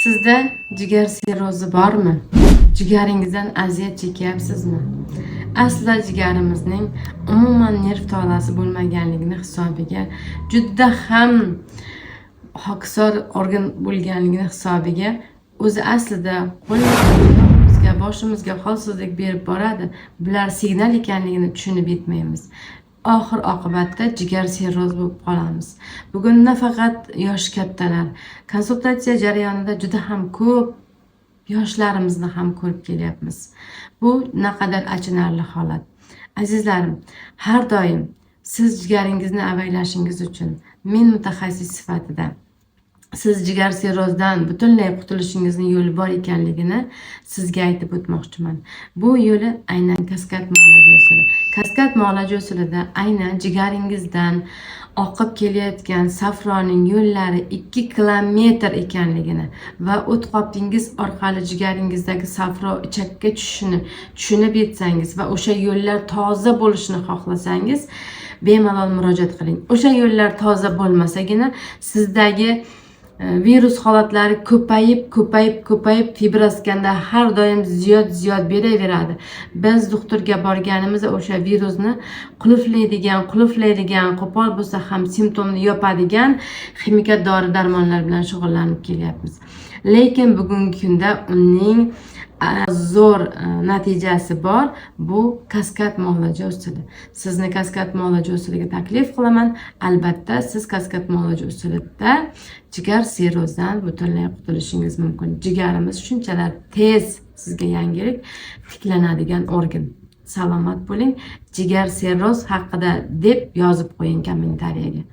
Sizda jigar sirrozi bormi? Jigaringizdan aziyat chekyapsizmi? Aslida jigarimizning umuman nerv tolasi bo'lmaganligini hisobiga, juda ham xokisor organ bo'lganligini hisobiga o'zi aslida qo'limizga, boshimizga holsizlik berib boradi. Bular signal ekanligini tushunib yetmaymiz. Oxir oqibatda jigar sirroz bo'lib qolamiz. Bugun nafaqat yoshi kattalar, konsultatsiya jarayonida juda ham ko'p yoshlarimizni ham ko'rib kelyapmiz. Bu naqadar achinarli holat. Azizlarim, har doim siz jigaringizni avaylashingiz uchun men mutaxassis sifatida siz jigar sirrozdan butunlay qutulishingizni yo'li bor ekanligini sizga aytib o'tmoqchiman. Bu yo'li aynan kaskad muolaja usuli. Kaskad muolaja usulida aynan jigaringizdan oqib kelayotgan safroning yo'llari 2 kilometr ekanligini va o't qopingiz orqali jigaringizdagi safro ichakka tushishini tushunib yetsangiz va o'sha yo'llar toza bo'lishini xohlasangiz, bemalol murojaat qiling. O'sha yo'llar toza bo'lmasagina sizdagi virus holatlari ko'payib, ko'payib, ko'payib, fibroskanda har doim ziyod ziyod beraveradi. Biz doktorga borganimizda o'sha virusni qulflaydigan, qulflaydigan, qo'pol bo'lsa ham simptomni yopadigan ximikat dori darmonlar bilan shug'ullanib kelyapmiz. Lekin bugungi kunda uning zo'r natijasi bor. Bu kaskad muolaja usuli. Sizni kaskad muolaja usuliga taklif qilaman. Albatta, siz kaskad muolaja usulida jigar sirrozdan butunlay qutulishingiz mumkin. Jigarimiz shunchalar tez sizga yangilik tiklanadigan organ. Salomat bo'ling. Jigar sirroz haqida deb yozib qo'ying kommentariyaga.